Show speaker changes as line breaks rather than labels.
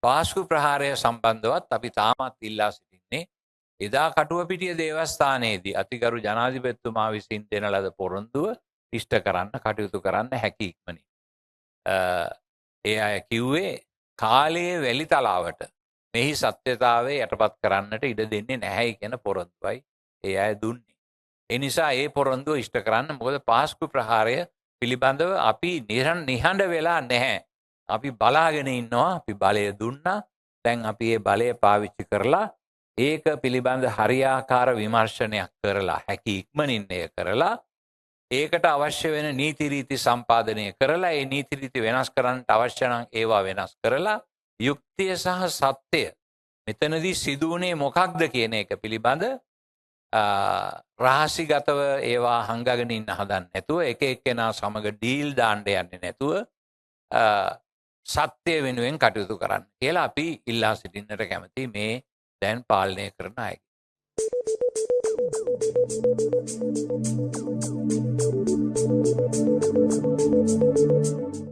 පාස්කු ප්‍රහාරය සම්බන්ධවත් අපි තාමත් ඉල්ලා සිටින්නේ එදා කටුවපිටිය දේවස්ථානයේදී අතිගරු ජනාධිපතිතුමා විසින් දෙන ලද පොරොන්දුව ඉෂ්ට කරන්න කටයුතු කරන්න හැකි ඉක්මනින්. ඒ අය කිව්වේ කාලයේ වැලිතලාවට මෙහි සත්‍යතාවය යටපත් කරන්නට ඉඩ දෙන්නේ නැහැයි කියන පොරොන්දුවයි ඒ අය දුන්නේ. ඒ නිසා ඒ පොරොන්දුව ඉෂ්ට කරන්න, මොකද පාස්කු ප්‍රහාරය පිළිබඳව අපි නිහඬ වෙලා නැහැ. අපි බලාගෙන ඉන්නවා, අපි බලය දුන්නා. දැන් අපි ඒ බලය පාවිච්චි කරලා ඒක පිළිබඳ හරියාකාර විමර්ශනයක් කරලා හැකි ඉක්මනින් එය කරලා ඒකට අවශ්‍ය වෙන නීති රීති සම්පාදනය කරලා ඒ නීති රීති වෙනස් කරන්නට අවශ්‍ය නම් ඒවා වෙනස් කරලා යුක්තිය සහ සත්‍යය මෙතනදී සිදු වුණේ මොකක්ද කියන එක පිළිබඳ රහසිගතව ඒවා හංගගෙන ඉන්න හදන්නේ නැතුව, එක එක්කෙනා සමග ඩීල් දාන්න යන්නේ නැතුව සත්‍ය වෙනුවෙන් කටයුතු කරන්න කියලා අපි ඉල්ලා සිටින්නට කැමති මේ දැන් පාලනය කරන අයගෙන්.